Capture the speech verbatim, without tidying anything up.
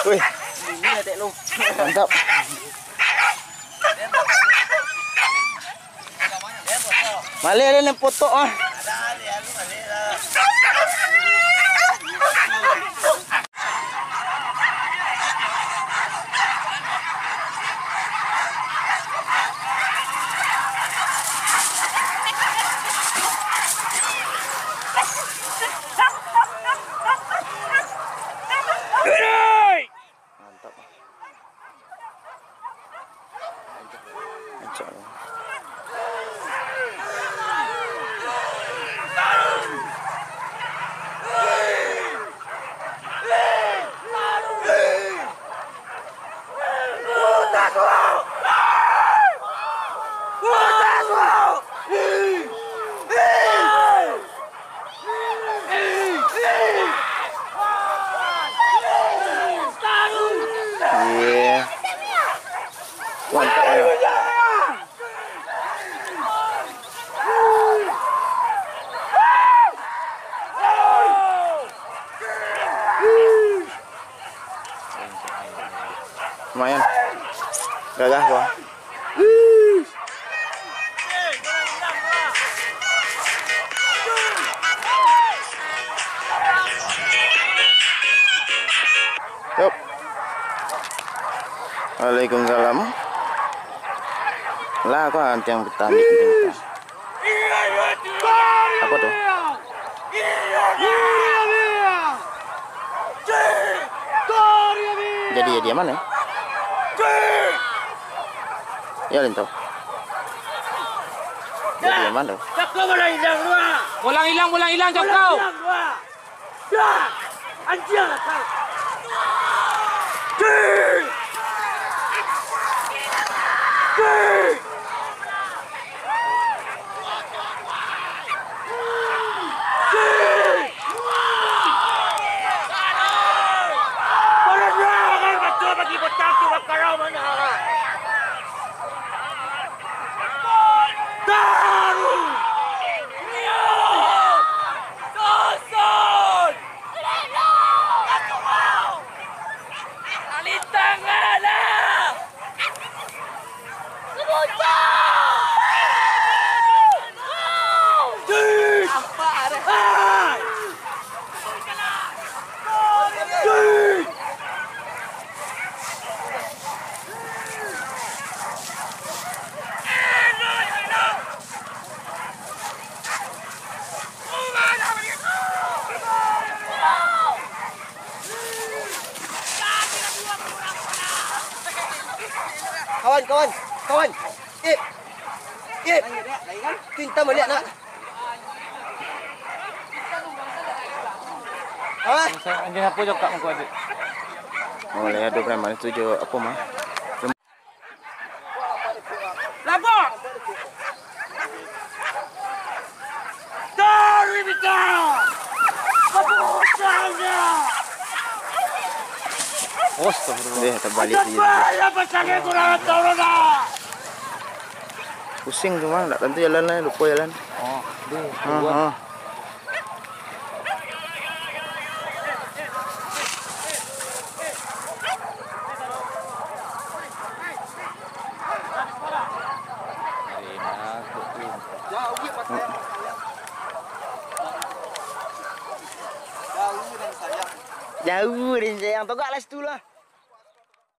Wih. Mantap. Maleh ado nan potok ah. Mantap. Rancak. Iya. Mantap, ayo. Lumayan. Gagah, Bang. Yup. Waalaikumsalam. Lah, kau antiang petani. Apa tu? Jadi, jadi aman, ya? Ya, Linto. Jadi aman tu. Bolang ilang, bolang ilang, Cako! Dah! Anjiang lah kau! Cik! Cik! Cik! Baranang batua bagi bocah tu, bakarau manah. Taruh! Susun! Alintang lah! Nampak dah. Kawan, kawan, kawan. Ip. Ip. Cinta maliak nak. Hah? Anjing apa jo kak muka adik? Oh, lihat tu preman tu jo apa mah? Lapor! Dari bintang! Keputusannya! Astagfirullah. Eh, terbalik dia. Cepat ya, pasangnya kurang tahu dah. Pusing tu mah, tak tentu jalan lah, lupa jalan. Oh, dia. Ha, ha. Jauh dari sayang. Togak lah situ lah.